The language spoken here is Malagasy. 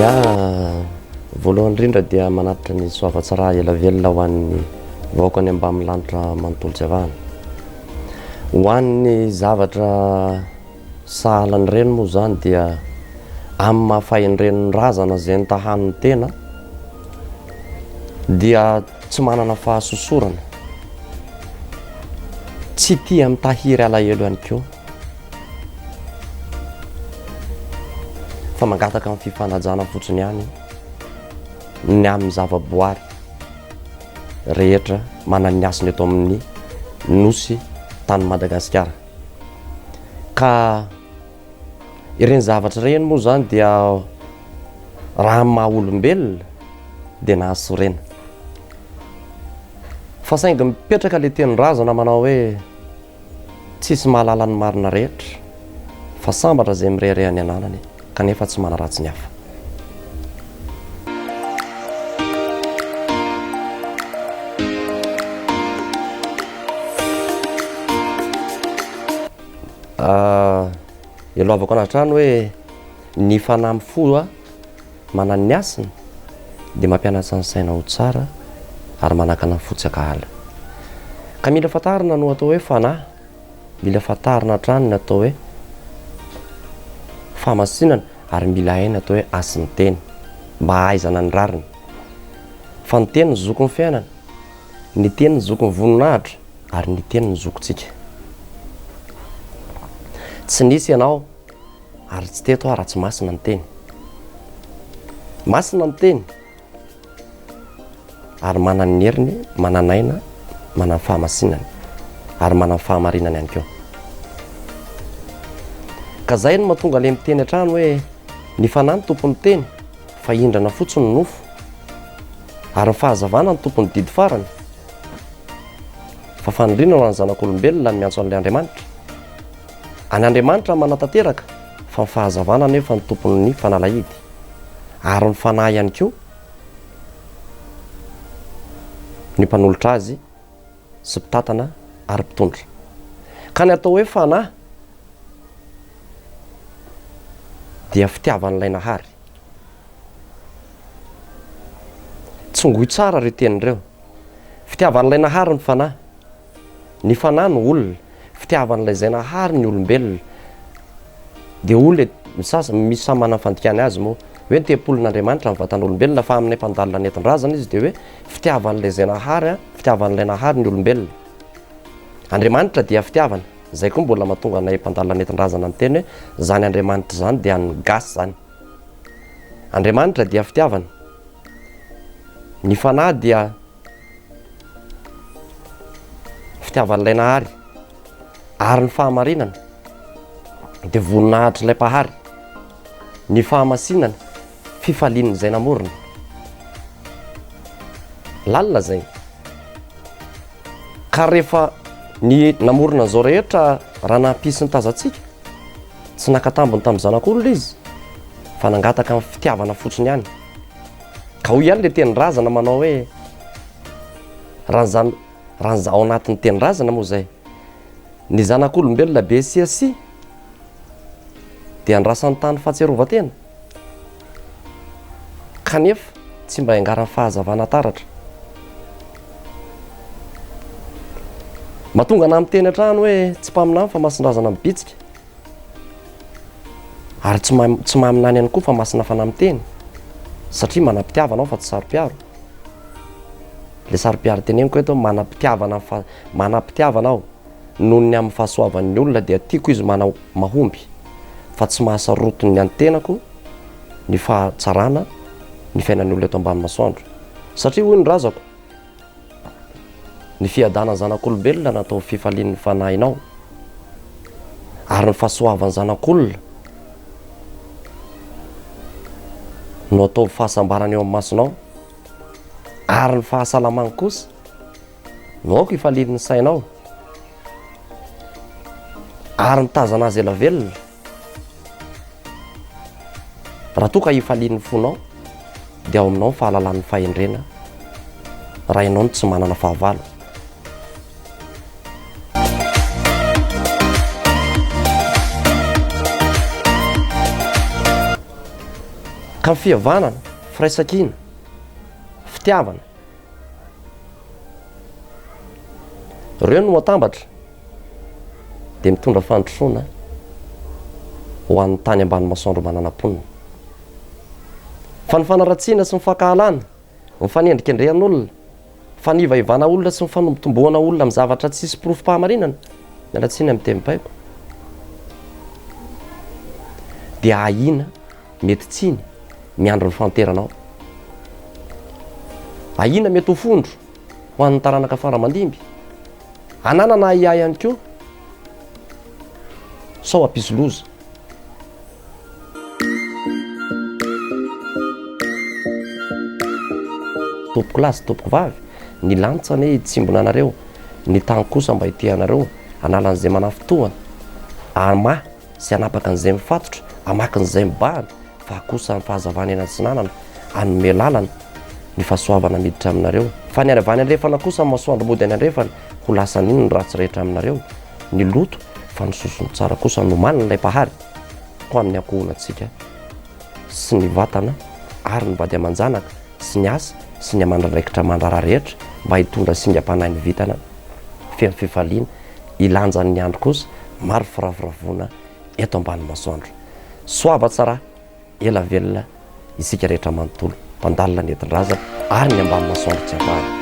Ya, voalohany indrindra dia manatitra ny soavatsara ela velona ho an'ny vahoaka any ambamin'ny lanitra manontolo tsy avahana. Ho an'ny zavatra sahala an'ireny moa izany dia amin'ny maha fahendren'ny razana izay nitahan'ny tena dia tsy manana fahasosorana, tsy tia mitahiry alahelo ihany koa fa mangataka ny fifanajana fotsiny ihany ny amin'ny zavaboary rehetra manana ny hasiny eto amin'ny nosy tany Madagasikara. Ka ireny zavatra ireny moa izany dia raha amin'ny maha olombelona dia nahasorena. Fa saingy mipetraka ilay tenin-drazana manao hoe tsisy mahalala ny marina rehetra fa sambatra izay mirehareha ny ananany kanefa tsy manaratsy ny hafa. Ialohavako an'azy hatrany hoe ny fanahy mifoha manana ny hasiny dia mampianatra ny saina ho tsara ary manakana ny fo tsy hankahala. Ka mila fantarina no atao hoe fanahy, mila fantarina hatrany ny atao hoe fahamasinana ary mila hay ny atao hoe hasin'ny teny mba hahaizana ny rariny. Fa ny teny no zokin'ny fiainana, ny teny no zokin'ny voninahitra ary ny teny no zokintsika. Tsy nisy ianao ary tsy teto aho raha tsy masina ny teny. Masina ny teny ary manana ny heriny, manana aina, manana ny fahamasinany ary manana ny fahamarinany ihany koa. Ka zay no mahatonga le miteny hatrany hoe ny fanahy no tompon'ny teny fa hindrana fotsiny ny nofo ary ny fahazavana no tompon'ny didy farany fa faniriana ho an'ny zanak'olombelona ny miantso an'ilay Andriamanitra. An' Andriamanitra manatanteraka fa ny fahazavana anefa no tompon'ny fanalahidy, ary ny Fanahy ihany koa ny mpanolotra azy sy mpitantana ary mpitondra. Ka ny atao hoe Fanahy dia fitiavan'ilay Nahary. Tsongoy tsara ireo teny ireo. Fitiavan'ilay Nahary ny Fanahy. Ny fanahy no olona, fitiavan'ilay izay nahary ny olombelona. Dia olona e, ny sasany, misy samy manana ny fandikany azy moa, hoe ny tempolin'Andriamanitra ny vatan'olombelona, fa aminay mpandalina nentin-drazana izy dia hoe fitiavan'ilay izay nahary, fitiavan'ilay nahary ny olombelona. Andriamanitra dia fitiavana, izay koa mbola mahatonga anay mpandalina nentin-drazana miteny hoe izany Andriamanitra izany dia an'ny gasy izany. Andriamanitra dia fitiavana. Ny fanahy dia Fitiavan'ilay Nahary ary ny fahamarinana dia voninahitr'ilay Mpahary, ny fahamasinana fifalian'izay namorona. Lalina izay. Ka rehefa ny namorona an'izao rehetra raha nampisy ny tazantsika, tsy naka tambiny tamin'ny zanak'olona izy fa nangataka ny fitiavana fotsiny ihany. Ka hoy ihany ilay tenin-drazana manao hoe raha ny zan- raha ny ao anatin'ny tenin-drazana moa izay, ny zanak'olombelona be siasia dia andrasan'ny tany fahatsiarovan-tena kanefa tsy mba iangaran'ny fahazavana taratra. Mahatonga anah miteny hatrany hoe tsy mpaminany fa masin-drazana mibitsika. Ary tsy ma- tsy maminany ihany koa fa masina fanahy miteny satria manam-pitiavana aho fa tsy saro-piaro. Le saro-piaro teneniko eto manam-pitiavana fa manam-pitiavana aho noho ny amin'ny fahasoavan'ny olona dia tiako izy mana mahomby fa tsy mahasarotiny ny antenako ny fahatsarana ny fiainan'ny olona eto ambany masoandro. Satria hoy ny razako Ny fiadanan'ny zanak'olombelona natao fifalian'ny fanahinao, ary ny fahasoavan'ny zanak'olona no atao fahasambarana eo amin'ny masonao, ary ny fahasalamany kosa no aoka hifalian'ny sainao, ary mitazana azy ela velona. Raha toa ka ifalian'ny fonao, dia ao aminao ny fahalalan'ny fahendrena, raha ianao no tsy manana fahavalo. Ka ny fihavanana, firaisankina, fitiavana, ireo no atambatra dia mitondra fandrosoana ho an'ny tany ambany masoandro manana mponina. Fa ny fanaratsiana sy ny fankahalana, ny fanendrikendrehan'olona, fanivaivana olona sy ny fanombotombohana olona amin'ny zavatra tsisy porofom-pahamarinana, miala tsiny amin'ny teny baiko, dia ahiana mety tsiny miandry ny fahanteranao. Ahiana mety ho fondro ho an'ny taranaka fara aman-dimby. Ananana ahiahy ihany koa sao hampisy loza. Tompokolahy sy tompokovavy, ny lanitra anie hitsimbina anareo, ny tany kosa mba hitia anareo, hanala an'izay manafintohana, hamaha sy hanapaka an'izay mifatotra, hamaky an'izay mibahana, fa kosa ny fahazavana eny atsinanana hanome lalana ny fahasoavana miditra aminareo. Fa ny avy any andrefana kosa ny masoandro mody any andrefana, ho lasan'iny ny ratsy rehetra aminareo, ny loto, fa ny sosony tsara kosa nomanin'ilay Mpahary ho amin'ny ankohonantsika sy ny vatana ary ny vady aman-janaka sy ny asa sy ny aman'andraikitra aman-draharaha rehetra mba hitondra singam-panahy ny vintana feno fifaliana hilanjan'ny andro kosa maro firavoravoana eto ambany masoandro. Soava tsara, ela velona isika rehetra manontolo mpandalina ny nentin-drazana ary ny ambany masoandro tsy avahana.